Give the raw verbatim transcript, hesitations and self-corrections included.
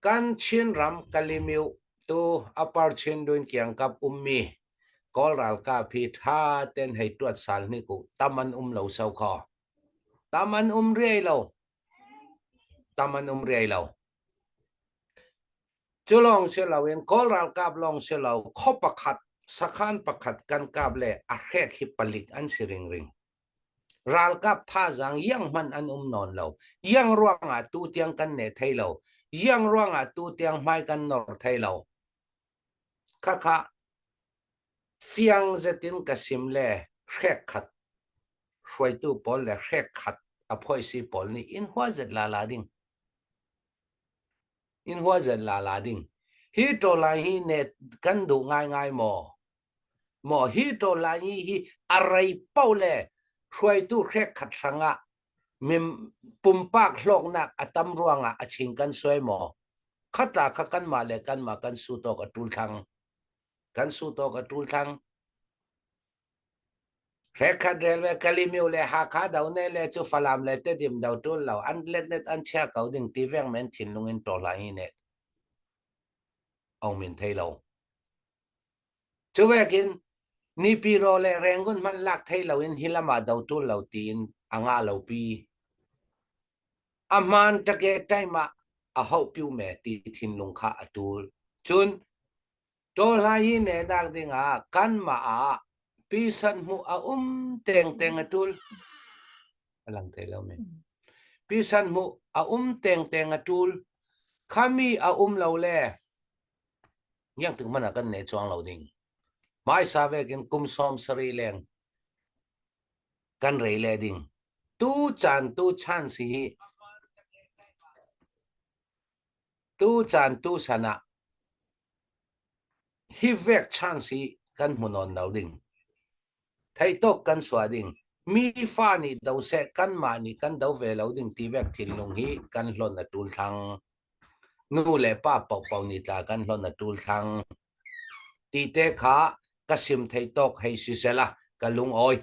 Kan Chin ram Kalaymyo tu Upper Chindwin kiangkap um mi Kawl ralkap hi ṭha ten hei tuat sal hnik uh, tam an um lo so khaw. Tam an um riai lo. Tam an um riai lo. Cu lawng si loin, Kawl ralkap lawng si lo, khaw pakhat, sakhan pakhat kan kap le a hrek hi palik an si ringring. Ralkap thazaang iang hman an um nawn lo. Iang ruangah tu tiang kan neh thei lo. Iang ruangah tu tiang hmai kan nor thei lo. Khakha fiang zetin ka sim le hrekkhat, hruaitu pawl le hrekkhat a phoisi pawl nih in huazet lala ding. In huazet lala ding. Hi tawlai hi ne kan duh ngaingai maw? Maw, hi tawlai hi a rei pau le hruaitu hrekkhat hrangah mim pumpak hlawknak a tam ruangah a ching kan suai maw? Khata kha kanmah le kanmah kan sutawk a ṭul thlang. Kan sutawk a ṭul thlang. Hrekkhat rel ve Kalaymyo le Hakha do ne le cu Falam le Tedim do ṭul lo. An letnet an chia ko ding ti veng men thinlung in tawlai hi ne. Ong min thei lo. Cu vekin Naypyidaw le Rangoon hman lak thei loin hi lamah do ṭul lo tiin a ngah lo pi. A hmaan ṭake taimah a hauh piu me ti thinlung kha a ṭul. Cun tawlai hi nehnak dingah kanmah ah pisan hmuh a um tengteng a ṭul. A lang thei lo mi. Pisan hmuh a um tengteng a ṭul. Khami a um lo le. Niangtik hmanah kan neh cuang lo ding. Hmaisa vekin kum sawm sarih leng kan rei le ding. Tu caan tu chance hi. Tu caan tu sanah hi vek chance hi kan hmu nawn lo ding. Theitawk kan suah ding. Mi fa nih do seh kanmah nih kan do ve lo ding ti vek thinlung hi kan hlon a ṭul thlang. Nu le pa pohpoh nih tla kan hlon a ṭul thlang. Tite kha ka sim theitawk hei sisela ka lungawi.